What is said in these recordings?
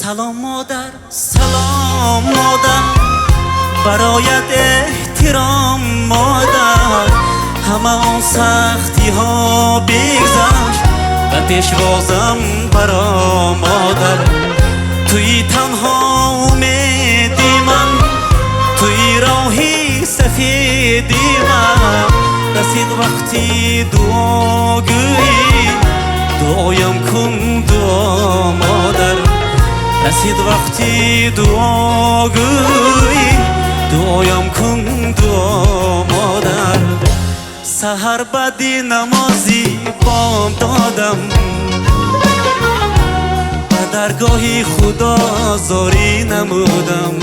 Салом модар, салом модар, бароят эҳтиром модар. Ҳама он сахтиҳо бигзашт, ба пешвозам баро модар. Туи танҳо умеди ман, туи роҳи сафеди ман. Расид вақти дуогӯӣ, дуоям кун, дуо модар. Расид вақти дуогӯӣ, дуоям кун, дуо модар. Саҳар баъди намози бом додам, ба даргоҳи Худо зорӣ намудам.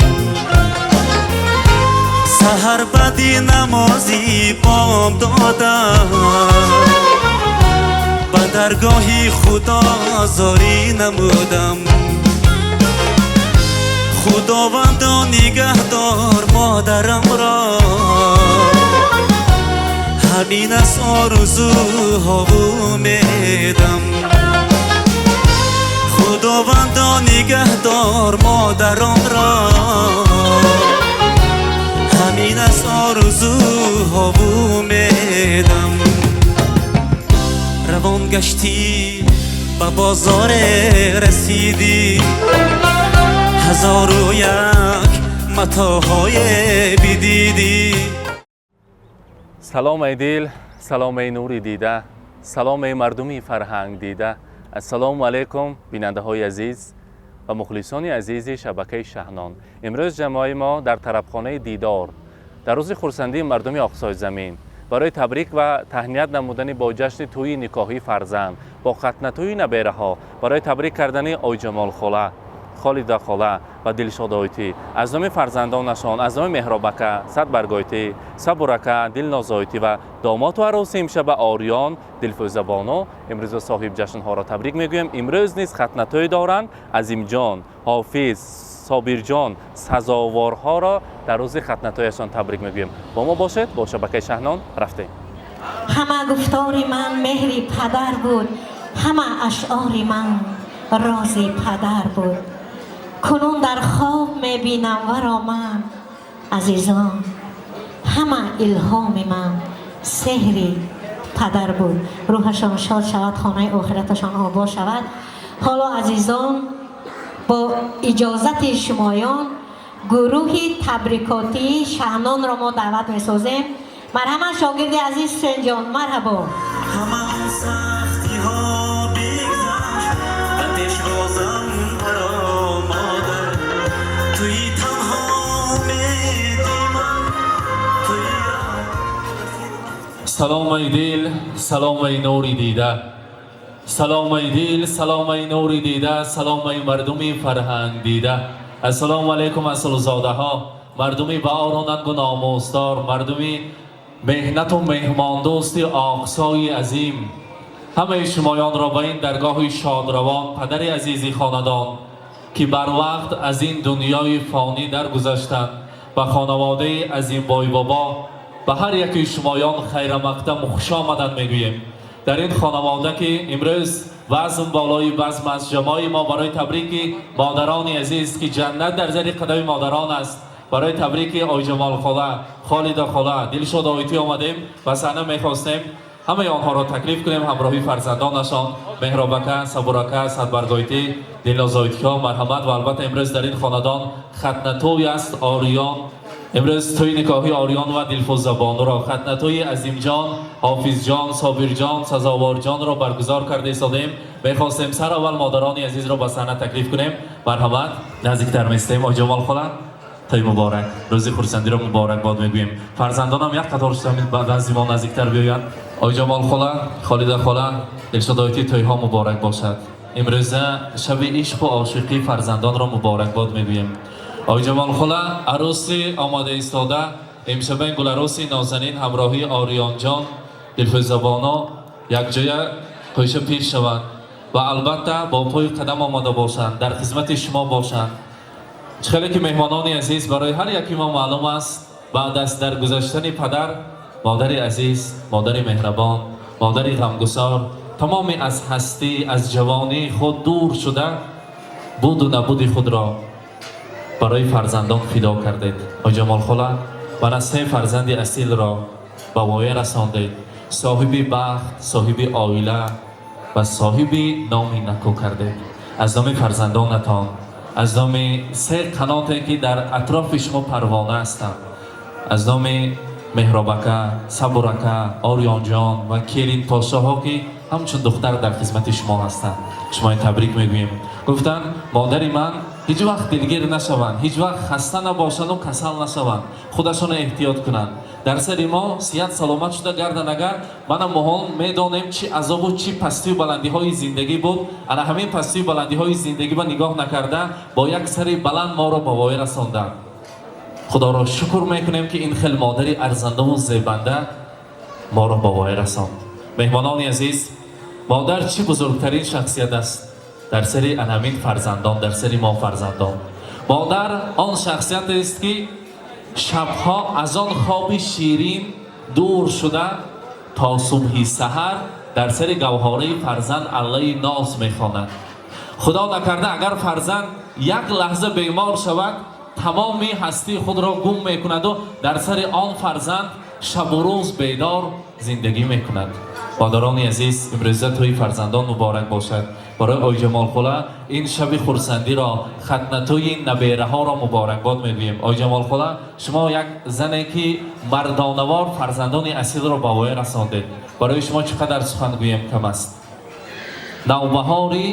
Саҳар баъди намози бом додам, ба даргоҳи Худо зорӣ намудам. Худовандо, нигаҳдор модарамро, ҳамин аст орзуҳову умедам. Худовандо, нигаҳдор модаронро, ҳамин аст орзуҳову умедам. Равон гаштӣ, ба бозоре расидӣ, ҳазору як матоъҳое бидидӣ. Салом, эй дил, салом, эй нури дида, салом, эй мардуми фарҳанг дида. Ассалому алайкум, бинандаҳои азиз ва мухлисони азизи шабакаи Шаҳнон. Имрӯз ҷамоаи мо дар тарабхонаи Дидор дар рӯзи хурсандии мардуми Оқсойзамин барои табрик ва таҳният намудани бо ҷашни тӯйи никоҳии фарзанд, бо хатнатӯи набераҳо, барои табрик кардани Ойҷамолхола, Холида хола ва Дилшодойтӣ аз номи фарзандонашон, аз номи Меҳробака, Садбаргойтӣ, Сабурака, Дилнозойтӣ ва домоту арӯси имшаба Ориён, Дилфӯзабону, имрӯза соҳиб ҷашнҳоро табрик мегӯем. Имрӯз низ хатнатӯй доранд Азимҷон, Ҳофиз, Собирҷон, сазоворҳоро дар рӯзи хатнатӯяшон табрик мегӯем. Бо мо бошед, бо шабакаи Шаҳнон рафтем. Ҳама гуфтори ман меҳри падар буд, ҳама ашъори ман рози падар буд. Кунун дар хоб мебинам варо ман, азизон, ҳама илҳоми ман сеҳри падар буд. Рӯҳашон шод шавад, хонаи охираташон обод шавад. Ҳоло, азизон, бо иҷозати шумоён гурӯҳи табрикотии Шаҳнонро мо даъват месозем. Марҳамат, шогирди азиз Ҳусенҷон, марҳабо. Ҳама он сахтиҳо бигзашт, ба пешвозам баро модар. Туи танҳо умеди ман, туи Салом, эй дил, салом, эй нури дида, салом, эй дил, салом, эй нури дида, салом, эй мардуми фарҳанг дида. Ассалому алайкум, асилзодаҳо, мардуми баоронангу номусдор, мардуми меҳнату меҳмондӯсти Оқсои азим. Ҳамаи шумоёнро ба ин даргоҳи шодравон, падари азизи хонадон, ки барвақт аз ин дунёи фонӣ даргузаштанд, ба хонаводаи Азимбойбобо, ба ҳар яки шумоён хайрамақдаму хушомадан мегӯем. Дар ин хонавода, ки имрӯз базм болои базм аст, ҷамои мо барои табрики модарони азиз, ки ҷаннат дар зери қадами модарон аст, барои табрики Ойҷамолхола, Холида хола, Дилшод ойтӣ омадем. Ба саҳна мехостем ҳамаи онҳоро таклиф кунем ҳамроҳи фарзандонашон Меҳробака, Сабурака, Садбаргойтӣ, Дилнозойтиҳо. Марҳамат. Ва албатта, имрӯз дар ин хонадон хатнатӯй аст Ориён. Имрӯз тӯи никоҳи Ориён ва Дилфӯзабонуро, хатнатӯи Азимҷон, Ҳофизҷон, Собирҷон, Сазоворҷонро баргузор карда истодем. Мехостем сар аввал модарони азизро ба саҳна таклиф кунем. Марҳамат, наздиктар местем. Ойҷамол хола, тӯй муборак, рӯзи хурсандиро муборакбод мегӯем. Фарзандонам як қатор шуда ба назди мо наздиктар биёянд. Ойҷамол хола, Холида хола, Дилшодойтӣ, тӯйҳо муборак бошад. Имрӯза шаби ишқу ошиқӣ фарзандонро муборакбод мегӯем. Ойҷамол хола, арӯси омода истода, имшаба ин гуларӯси нозанин ҳамроҳии Ориёнҷон, Дилфӯзабоно якҷоя қӯша пир шаванд ва албатта бо пои қадам омода бошанд, дар хизмати шумо бошанд. Чӣ хеле ки, меҳмонони азиз, барои ҳар яки мо маълум аст, баъд аз даргузаштани падар, модари азиз, модари меҳрабон, модари ғамгусор тамоми аз ҳастӣ, аз ҷавонии худ дур шуда. Буду набуди худро барои фарзандон фидо кардед. Ойҷамол хола, мана се фарзанди асилро ба воя расондед, соҳиби бахт, соҳиби оила ва соҳиби номи накӯ кардед. Аз номи фарзандонатон, аз номи се қаноте ки дар атрофи шумо парвона ҳастанд, аз номи Меҳробака, Сабурака, Ориёнҷон ва келинпошоҳо ки ҳамчун духтар дар хизмати шумо ҳастанд, шумои табрик мегӯем. Гуфтанд, модари ман ҳеҷ вақт дилгир нашаванд, ҳеҷ вақт хаста набошанду касал нашаванд, худашонро эҳтиёт кунанд. Дар сари мо сиҳат саломат шуда гардан. Агар мана моҳон медонем, чӣ азобу чӣ пастию баландиҳои зиндагӣ буд, ана ҳамин пастию баландиҳои зиндагӣ ба нигоҳ накарда, бо як сари баланд моро ба воя расонданд. Худоро шукр мекунем, ки ин хел модари арзандаву зебанда моро ба воя расонд. Меҳмонони азиз, модар чӣ бузургтарин шахсият аст дар сари анамин фарзандон, дар сари мо фарзандон. Модар он шахсиятест, ки шабҳо аз он хоби ширин дур шуда, то субҳи саҳар дар сари гавҳораи фарзанд аллаи ноз мехонад. Худо накарда, агар фарзанд як лаҳза бемор шавад, тамоми ҳастии худро гум мекунаду дар сари он фарзанд шабу рӯз бедор зиндагӣ мекунад. Модарони азиз, имрӯза тӯи фарзандон муборак бошад. Барои Ойҷамолхола ин шаби хурсандиро, хатнатӯи набераҳоро муборакбод мегӯем. Ойҷамолхола, шумо як зане ки мардонавор фарзандони асилро ба воя расондед. Барои шумо чӣ қадар сухан гӯем, кам аст. Навбаҳори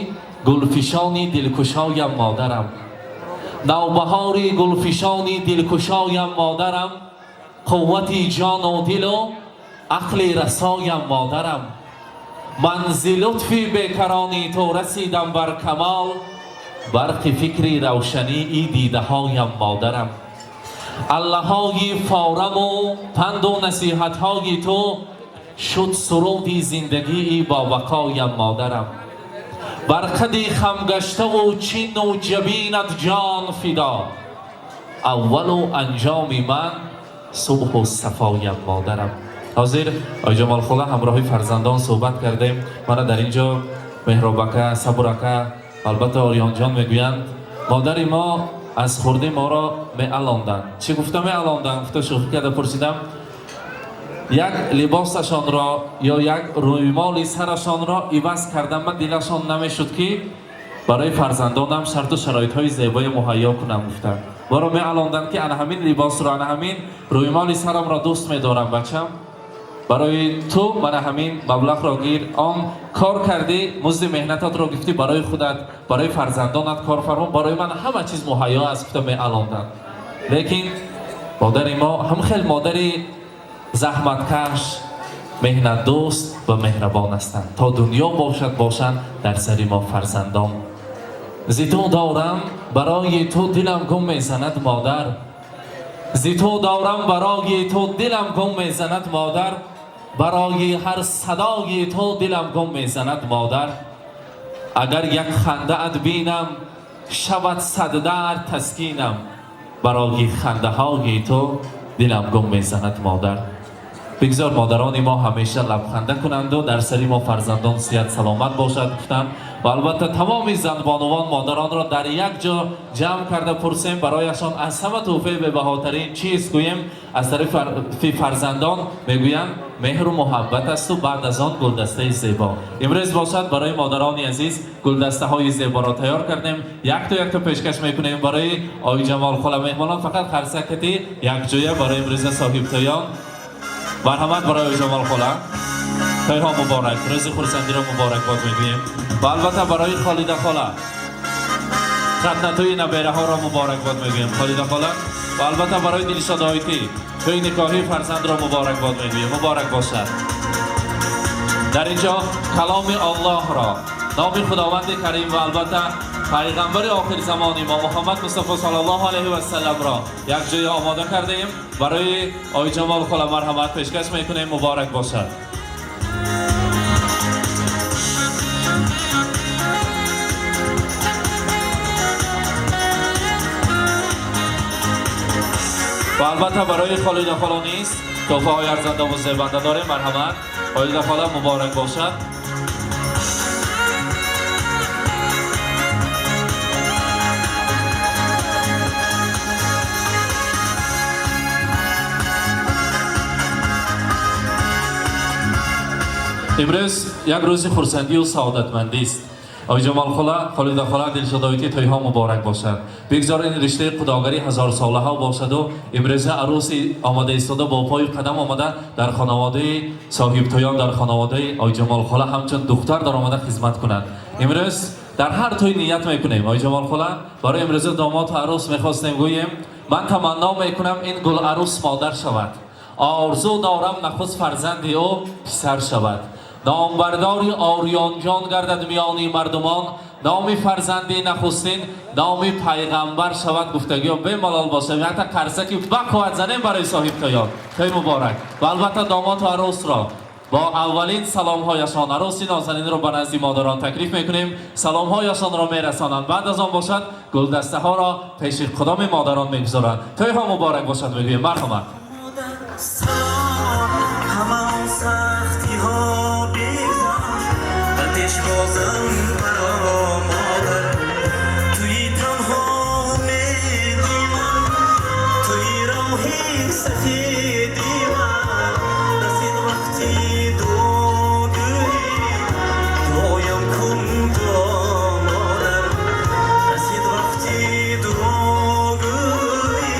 гулфишони дилкушоям модарам, навбаҳори гулфишони дилкушоям модарам, қуввати ҷону дилу ақли расоям модарам. Ман зи лутфи бекарони ту расидам бар камол, барқи фикри равшании дидаҳоям модарам. Аллаҳои фораму панду насиҳатҳои ту шуд суруди зиндагии бобақоям модарам. Бар қади хамгаштаву чину ҷабинат ҷон фидо, аввалу анҷоми ман субҳу сафоям модарам. Ҳозир Ойҷамолхола ҳамроҳи фарзандон суҳбат кардем. Мана дар ин ҷо Меҳробака, Сабурака, албатта Ориёнҷон мегӯянд, модари мо аз хурдӣ моро меалонданд. Чӣ гуфта меалонданд, гуфта шӯхӣ карда пурсидам. Як либосашонро ё як рӯймоли сарашонро иваз кардам, ма дилашон намешуд, ки барои фарзандонам шарту шароитҳои зебое муҳайё кунам, гуфтанд. Моро меалонданд, ки ана ҳамин либосро, ана ҳамин рӯймоли сарамро дӯст медорам, бачам, барои ту мана ҳамин маблағро гир, он кор кардӣ, музди меҳнататро гирифтӣ, барои худат, барои фарзандонат кор фармо, барои ман ҳама чиз муҳайё аст, гуфта меалонданд. Лекин модари мо ҳам хел модари заҳматкаш, меҳнатдӯст ва меҳрабон ҳастанд. То дунё бошад, бошанд дар сари мо фарзандон. Зи ту дорам барои ту дилам гум мезанад модар, зи ту дорам барои ту дилам гум мезанад модар, барои ҳар садои ту дилам гум мезанад модар. Агар як хандаат бинам, шавад сад дард таскинам, барои хандаҳои ту дилам гум мезанад модар. Бигзор модарони мо ҳамеша лабханда кунанду дар сари мо фарзандон сиҳат саломат бошад, гуфтанд. Ва албатта тамоми занбонувон, модаронро дар як ҷо ҷамъ карда пурсем, барояшон аз ҳама тӯҳфаи бебаҳотарин чиз гӯем, аз тарафи фарзандон мегӯянд, меҳру муҳаббат асту баъд аз он гулдастаи зебо. Имрӯз бошад, барои модарони азиз гулдастаҳои зеборо тайёр кардем, якто якто пешкаш мекунем барои Оиҷамол хола. Меҳмонон, фақат қарсакати якҷоя барои имрӯза соҳибтоён. Марҳамат, барои Оиҷамол хола, тойҳо муборак, рӯзи хурсандиро муборакбод мегӯем. Ва албатта барои Холида хола хатнатӯи набераҳоро муборакбод мегӯем, Холида хола. Ва албатта барои Дилшод Оитӣ тӯи никоҳии фарзандро муборакбод мегӯем. Муборак бошад. Дар ин ҷо каломи Аллоҳро, номи Худованди Карим ва албатта пайғамбари охирзамони мо Муҳаммад Мустафо саллаллоҳу алайҳи васалламро якҷоя омода кардаем. Барои Оиҷамол хола, марҳамат, пешкаш мекунем. Муборак бошад. Ва албатта барои Холида хола низ тӯҳфаҳои арзандаву зебанда дорем. Марҳамат, Холида хола, муборак бошад. Имрӯз як рӯзи хурсандию саодатмандист. Ойҷамол хола, Холида хола, дилшодоити тӯйҳо муборак бошад. Бигзор ин риштаи қудогарӣ ҳазорсолаҳо бошаду имрӯза арӯси омада истода бо пою қадам омада дар хонаводаи соҳибтӯён, дар хонаводаи Ойҷамол хола ҳамчун духтар даромада хизмат кунад. Имрӯз дар ҳар тӯй ният мекунем. Ойҷамол хола, барои имрӯза домоту арӯс мехостем гӯем: ман таманно мекунам, ин гул арӯс модар шавад, орзу дорам, нахуст фарзанди ӯ писар шавад, номбардори Ориёнҷон гардад миёни мардумон, номи фарзанди нахустин номи пайғамбар шавад. Гуфтагиё бемалол бошад. Якта қарсаки бақувват занем барои соҳибтоён. Тӯй муборак! Ва албатта домоту арӯсро бо аввалин саломҳояшон, арӯси нозанинро ба назди модарон таклиф мекунем, саломҳояшонро мерасонанд. Баъд аз он бошад, гулдастаҳоро пеши қудоми модарон мегузоранд. Тӯйҳо муборак бошад мегӯем. Марҳамат. Салом, ҳама он сахтиҳо бигзашт, ба пешвозам маро модар. Туи танҳо умеди ман, туи роҳи сафеди ман. Расид вақти дуогӯӣ, дуоям кун, дуо, модар. Расид вақти дуогӯӣ,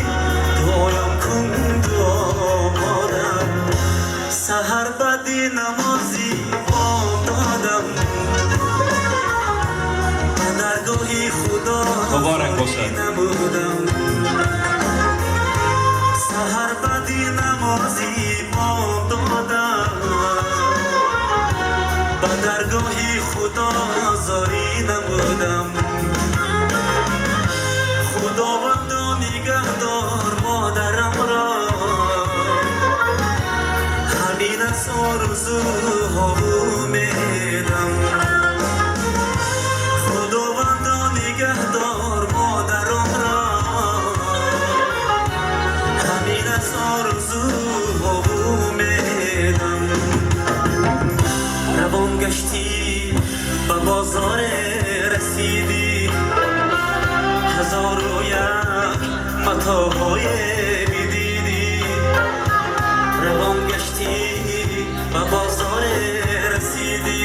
дуоям кун, дуо, модар. Саҳар баъди намози бомдодам ба даргоҳи Худо Муборак бошад. намудам. Саҳар баъди намози бомдодам ба даргоҳи Худо зорӣ намудам. Худовандо, нигаҳдор модарамро, ҳамин аст орзуҳову умедам. Худовандо, нигаҳдор модарамро, ҳамин аст орзуҳову умедам. Равон гаштӣ, ба бозоре расидӣ, ҳазору як матоъҳое бидидӣ. Равон гаштӣ, ба бозоре расидӣ,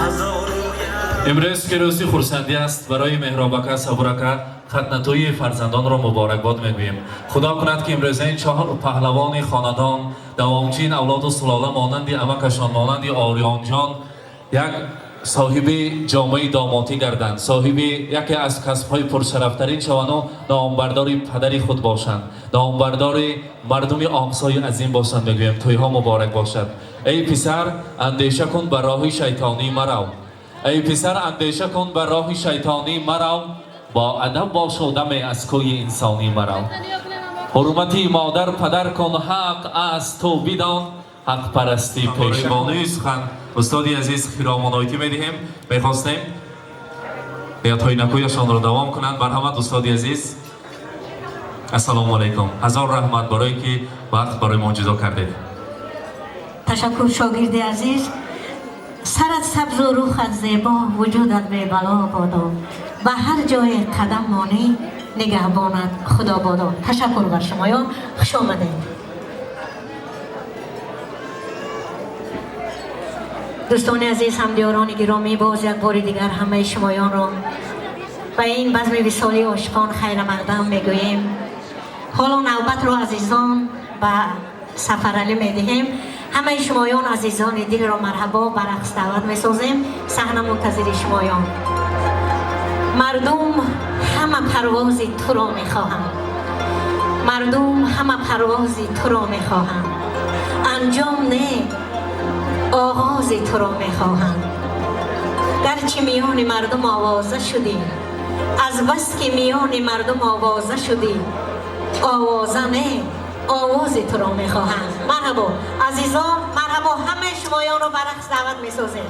ҳазору як Имрӯз ки рӯзи хурсандӣ аст барои Меҳробака, Сабурака, хатнатӯи фарзандонро муборакбод мегӯем. Худо кунад, ки имрӯза ин чаҳор паҳлавони хонадон, давомчин авлоду сулола, монанди амакашон, монанди Ориёнҷон, як соҳиби ҷомаи домотӣ гарданд, соҳиби яке аз касбҳои пуршарафтарин шаванду номбардори падари худ бошанд, номбардори мардуми Оқсои азим бошанд мегӯем. Тӯйҳо муборак бошад. Эй писар, андеша кун, ба роҳи шайтонӣ марав. Эй писар, андеша кун, ба роҳи шайтонӣ марав, бо адаб бошу даме аз кӯи инсонӣ марав. Ҳурмати модар падар кун, ҳақ аз ту бидон, ҳақпарастӣ пеша. Бонуи сухан, устоди азиз Хиромонойтӣ медиҳем. Мехостем ниятҳои накӯяшонро давом кунанд. Марҳамат, устоди азиз. Ассалому алайкум, ҳазор раҳмат барое ки вақт барои мо ҷудо кардед. Ташаккур, шогирди азиз. Сарат сабзу рухат зебо, вуҷудат бебало бодо, ба ҳар ҷое қадам монӣ, нигаҳбонат Худо бодо. Ташаккур бар шумоён, хуш омадед. Дӯстони азиз, ҳамдиёрони гиромӣ, боз як бори дигар ҳамаи шумоёнро ба ин базми висоли ошиқон хайрамақдам мегӯем. Ҳоло навбатро, азизон, ба Сафаралӣ медиҳем. Ҳамаи шумоён азизони дилро марҳабо ба рақс даъват месозем. Саҳна мунтазири шумоён. Мардум ҳама парвози туро мехоҳанд, мардум ҳама парвози туро мехоҳанд, анҷом не, оғози туро мехоҳанд. Гарчи миёни мардум овоза шудӣ, аз баски миёни мардум овоза шудӣ, овоза не, овози туро мехоҳанд. Марҳабо, азизон, марҳабо, ҳамаи шумоёнро ба рақс даъват месозем.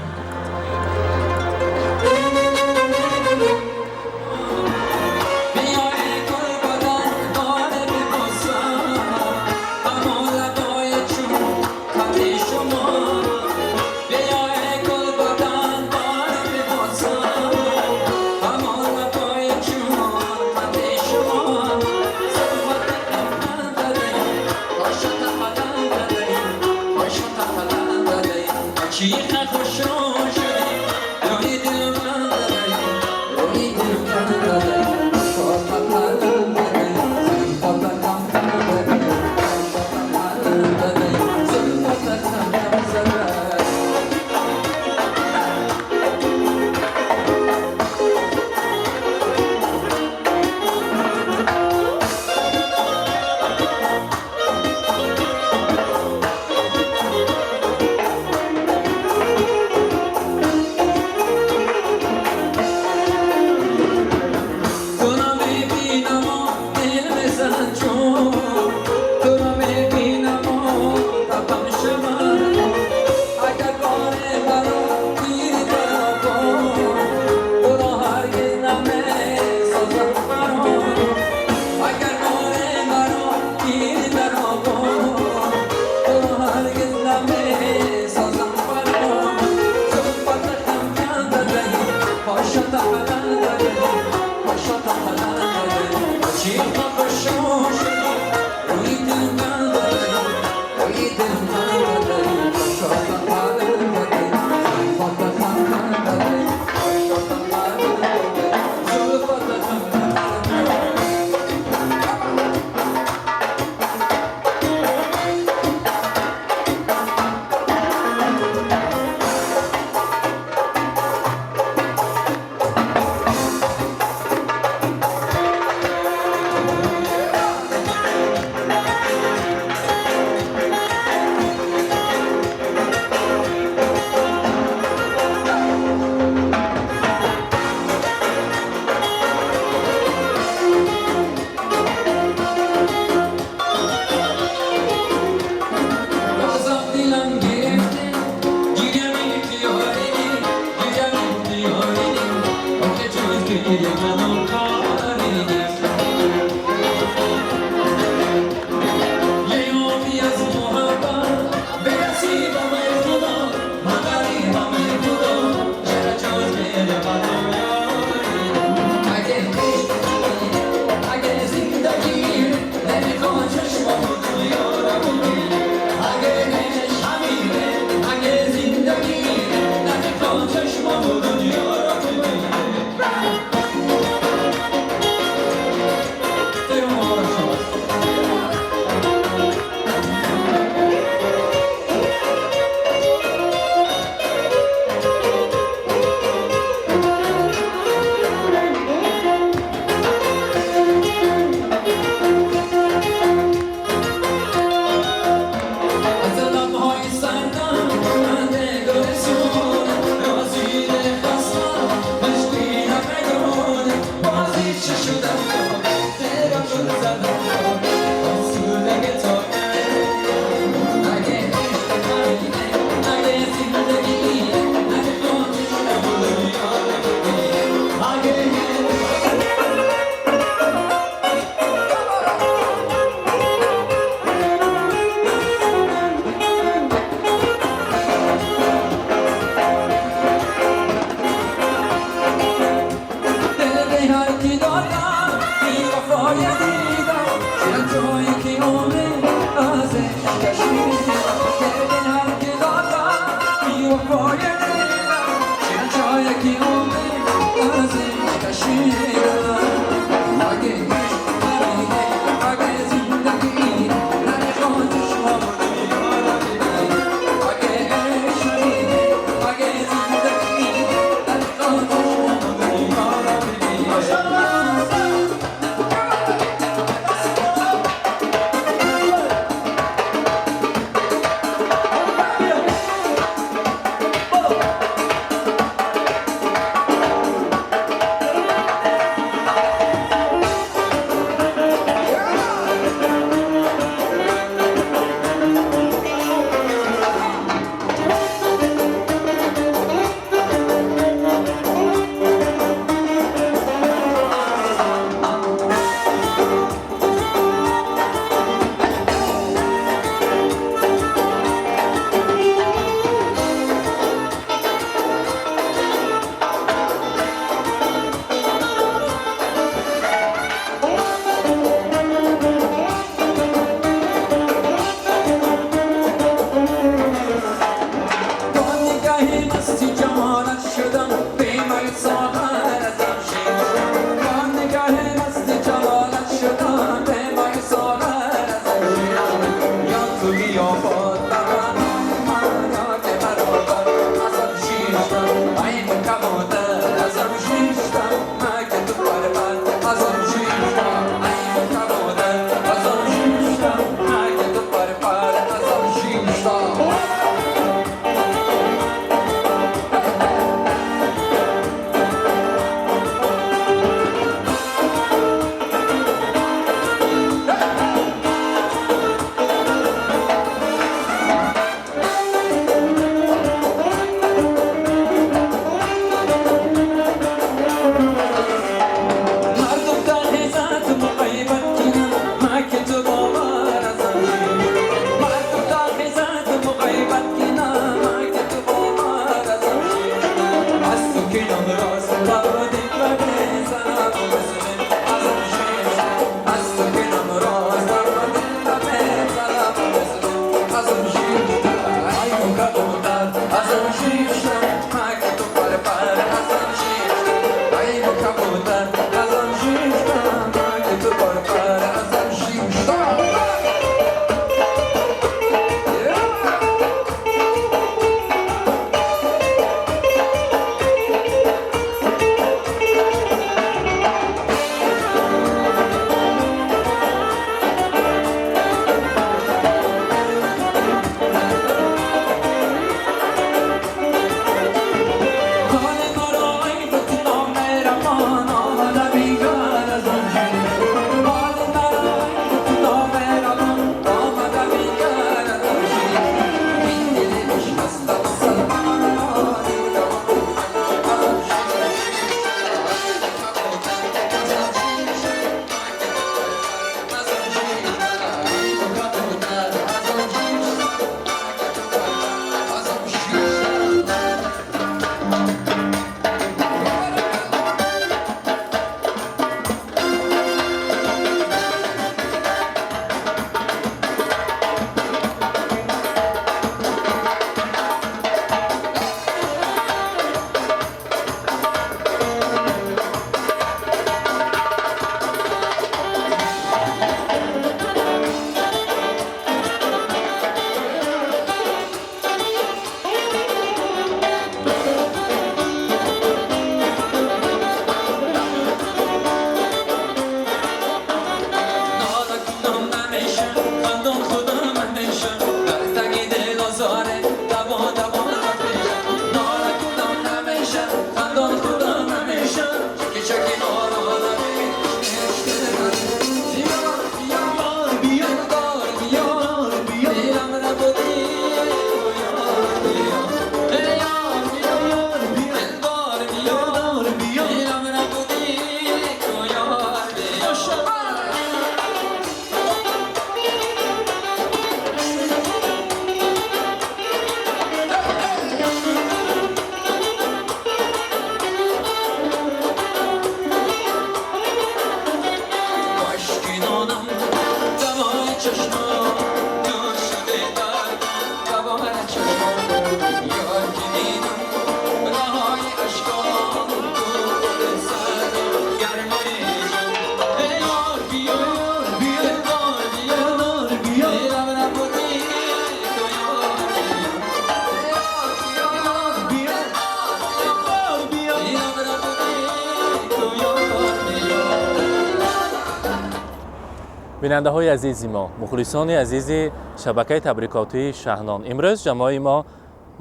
Бинандаҳои азизи мо, мухлисони азизи шабакаи табрикотии Шаҳнон, имрӯз ҷамоаи мо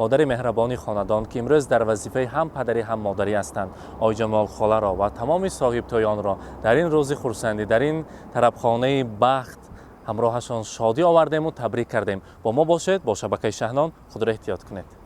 модари меҳрабони хонадон, ки имрӯз дар вазифаи ҳам падарӣ ҳам модарӣ ҳастанд, Ойҷамол холаро ва тамоми соҳибтоёнро дар ин рӯзи хурсандӣ, дар ин тарабхонаи бахт ҳамроҳашон шодӣ овардему табрик кардем. Бо мо бошед, бо шабакаи Шаҳнон худро эҳтиёт кунед.